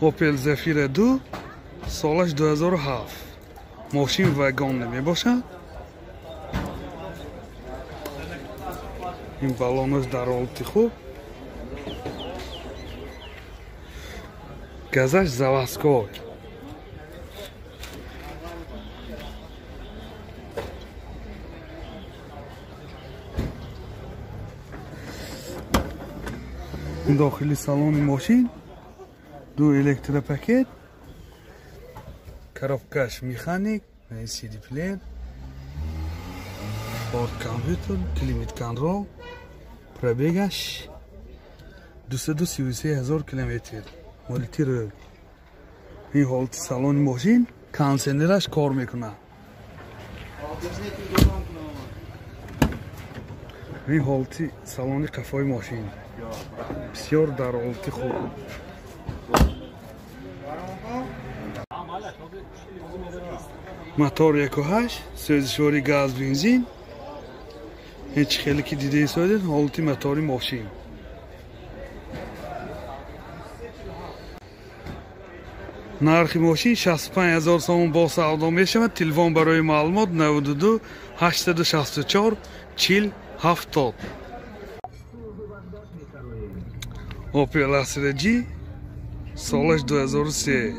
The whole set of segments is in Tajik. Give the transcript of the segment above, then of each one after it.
Opel Zafira 2 солаш 2007. Мошин вагон мебошад. Ин балонаш дар ҳолати хуб. Газаш заводской. Ин дохили салони мошин ду электропакет, коробкаш механик, CD плеер, борт компютер, климат контрол, пробегаш 233 ҳазор километр. Молитир. Ин ҳолати салони мошин, кондиционераш кор мекунад. Ин ҳолати салони қафои мошин бисёр дар ҳолати хуб. Мотор 1.8, сӯзишвори газ, бензин. Ҳеҷ хеле ки дида истодед ҳолати мотори мошин. Нархи мошин 65 ҳазор сомон бо савдо мешавад. Телефон барои маълумот 92 864 40 70. Opel Astra G солаш 2003.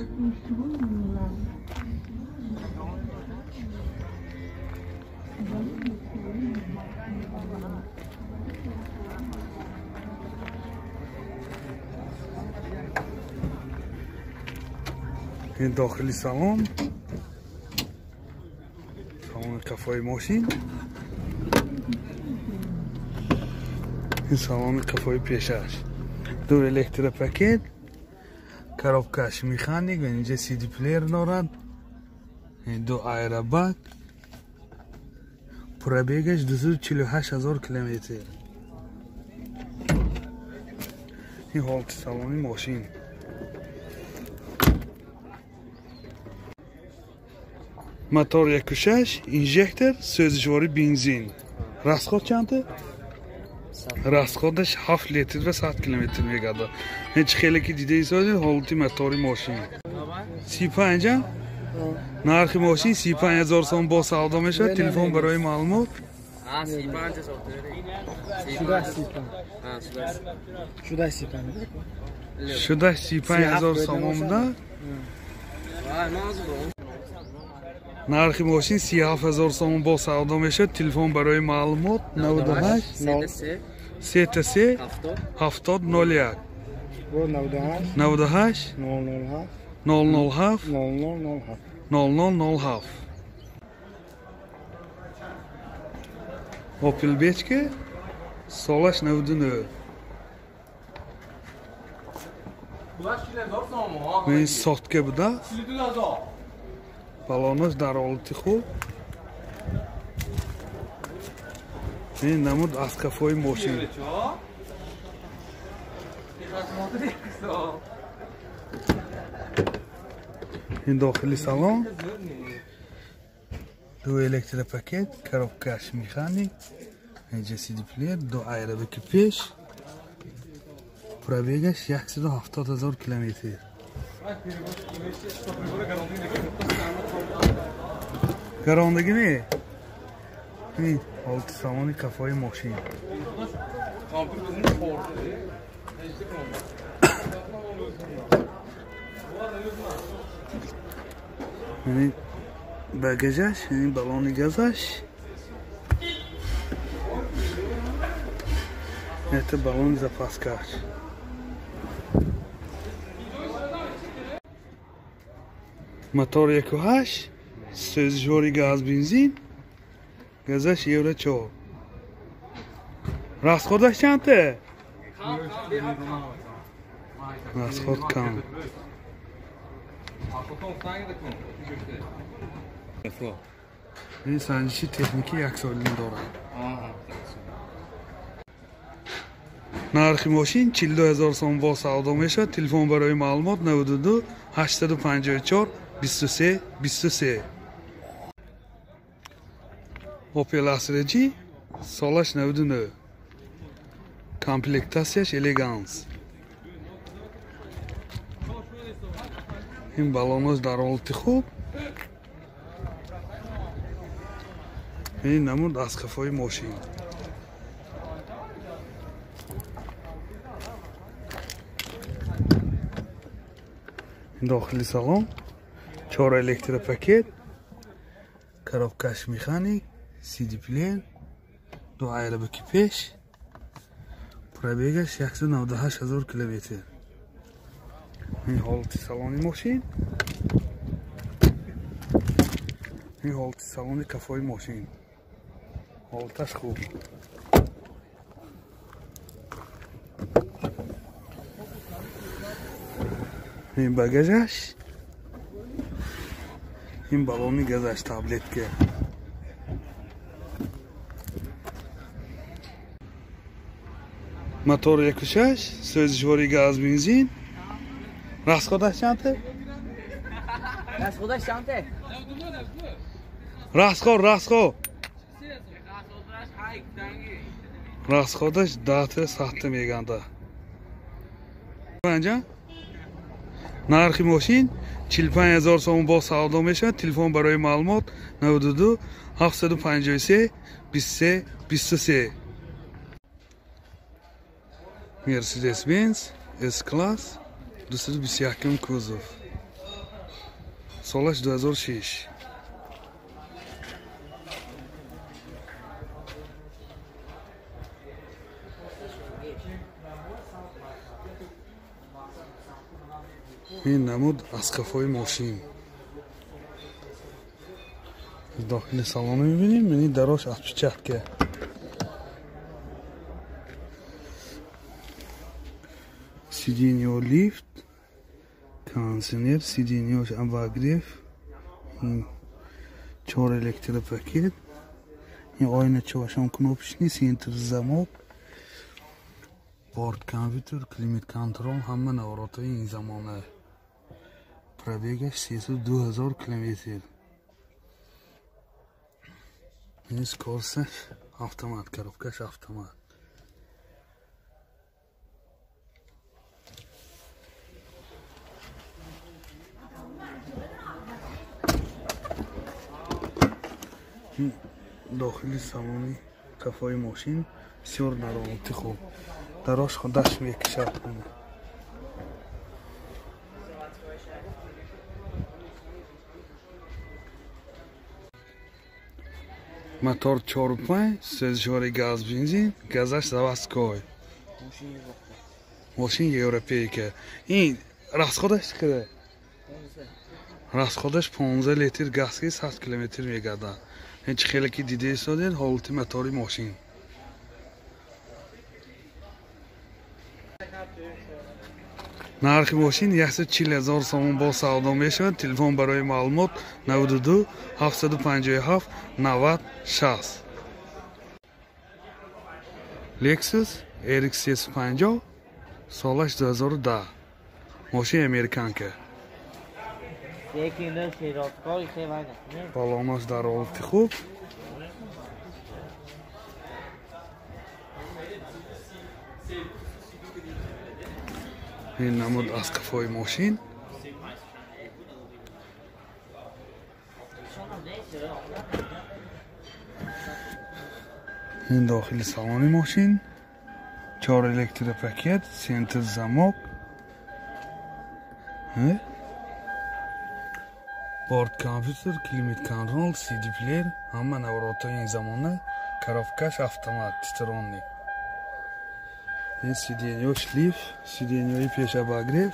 Ин дохили салон, салони қафои мошин, ин салони қафои пешаш. Ду электропакет, коробкаш механик ва инҷа CD плеер дорад, ду аэробак, пробегаш 248 ҳазор километр. Ин ҳолати салони мошин. Мотор 1.6, инжектор, сӯзишвори бензин. Расход чанд? Расходаш 7 литр ва 100 километр мегардад. Ҳеҷ хеле ки дида истодед ҳолати мотори мошин. 35? Нархи мошин 35 ҳазор сом бо савдо мешавад. Телефон барои маълумот шуда 35 ҳазор сомон буда. Нархи мошин 37 ҳазор сомон бо савдо мешавад. Телефон барои маълумот 98 33 70 01 98 007 0007. Opel Bechke солаш 99. Ин сотка буда. Балонаш дар ҳолати хуб. Ин намуд аз қафои мошин. Ин дохили салон, ду электропакет, коробкаш механик, инҷа CD плеер, ду аэробаки пеш, пробегаш 170 ҳазор километр. Гарондагӣ ме? Ин ҳолати салони қафои мошин. Ин багажаш, ин балони газаш. Это балон запаскаш. Мотор 1.8, сӯзишвори газ, бензин, газаш евро 4. Расходаш чанд? Расход кам. Ин санҷиши техникӣ яксолина дорад. Нархи мошин 42 ҳазор сом бо савдо мешавад. Телефон барои маълумот 92 854 23 23. Opel Astra G солаш 99. Комплектацияш элеганс. Ин баллонаш дар ҳолати хуб. Ин намуд аз қафои мошин. Дохили салон 4 электропакет, коробкаш механик, CD плеер, ду айрабаки пеш, пробегаш 198 000 километр. Ин ҳолати салони мошин. Ин ҳолати салони кафои мошин. Ҳолаташ хуб. Ин багажаш, ин баллони газаш, таблетка. Мотор 1.6, сӯзишвори газ, бензин. Расходаш чанд? Расходаш чанд? Расход. Расходаш 10 сатта меганда. Панҷа? Нархи мошин 45 000 сомон бо савдо мешавад. Телефон барои маълумот 92 753 23 23. Mercedes-Benz S-Class 221 кузов. Солаш 2006. Ин намуд аз қафои мошин. Дохили салонро мебинем, ин дарош отпечатка. Сиденье лифт, кондиционер, сиденье обогрев, 4 электропакет, ин оиначаашон кнопочный, центр замок, борт компьютер, климат контрол, ҳама наворотҳои ин замона. Пробегаш 302 000 километр. Ин скоросташ автомат, коробкаш автомат. Дохили салони кафои мошин бисёр дар ҳолати хуб. Дарош худаш мекашад. Мотор 4.5, сӯзишвори газ, бензин, газаш заводской. Мошин европейка. Ин расходаш чӣ қадар? Расходаш 15 литр газ ки 100 километр мегардад. Ин чӣ хеле ки дида истодед ҳолати мотори мошин. Нархи мошин 140 000 сомон бо савдо мешавад. Телефон барои маълумот 92 757 90 60. Lexus RX 350, солаш 2010. Мошин американка. Баллонаш дар ҳолати хуб. Ин намуд аз қафои мошин. Ин дохили салони мошин. 4 электропакет, центр замок, борт компьютер, климат контрол, CD плеер, ҳама наворотҳои ин замона, коробкаш автомат, титронный. Ин сиденьёш лифт, сиденьёи пеш обогрев,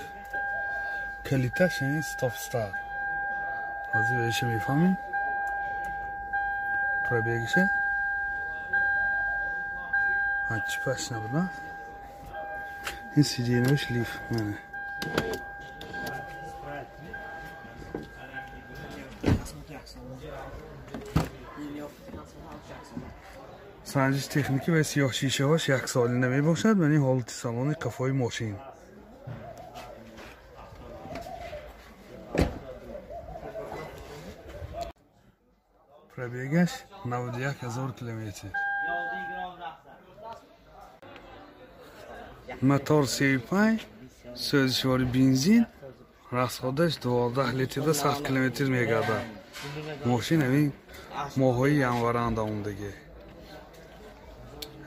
калиташ ин стоп-старт. Ҳозир эша мефаҳмем. Пробегиша. Чипаш набуда. Ин сиденьёш лифт. Санҷиш техникӣ ва сиёҳ шишаҳош яксолина мебошад. Ман ин ҳолати салони қафои мошин. Пробегаш 91 000 километр. Мотор 3.5, сӯзишвори бензин, Расходаш 12 литр ба 100 километр мегардад. Мошин ҳамин моҳҳои январанда омдагӣ.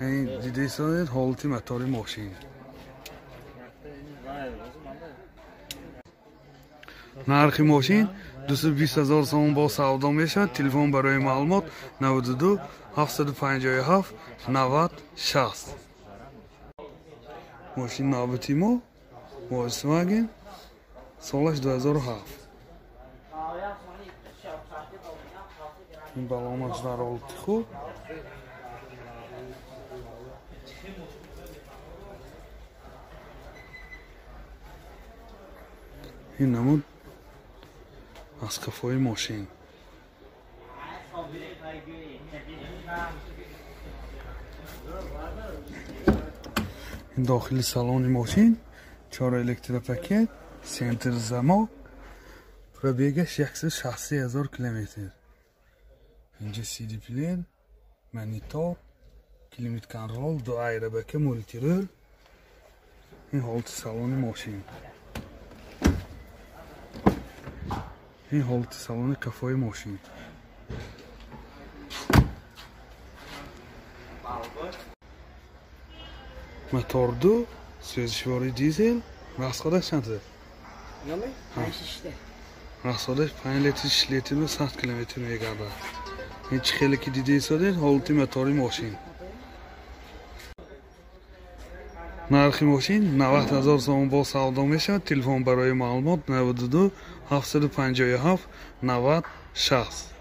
Ин дидаисонед ҳолати мотори мошин. Нархи мошин 220 000 сомон бо савдо мешавад. Телефон барои маълумот 92 757 90 60. Мошин навбати мо Volkswagen, солаш 2007. Ин балонаш дар ҳолати хуб. Ин намуд аз қафои мошин. Ин дохили салони мошин, 4 электропакет, центр замок, пробегаш 163 000 километр. Инҷа CD плеер, монитор, климат контрол, ду аэробака, мультирул. Ин ҳолати салони мошин. Ин ҳолати салони қафои мошин. Мотор 2, сӯзишвори дизел, расходаш чанд? Расходаш 5 литр 6 литр ба 100 километр мегардад. Ин чӣ хеле ки дидаисодед ҳолати мотори мошин. Нархи мошин 90 000 сомон бо савдо мешавад. Телефон барои маълумот 92 757 90 60.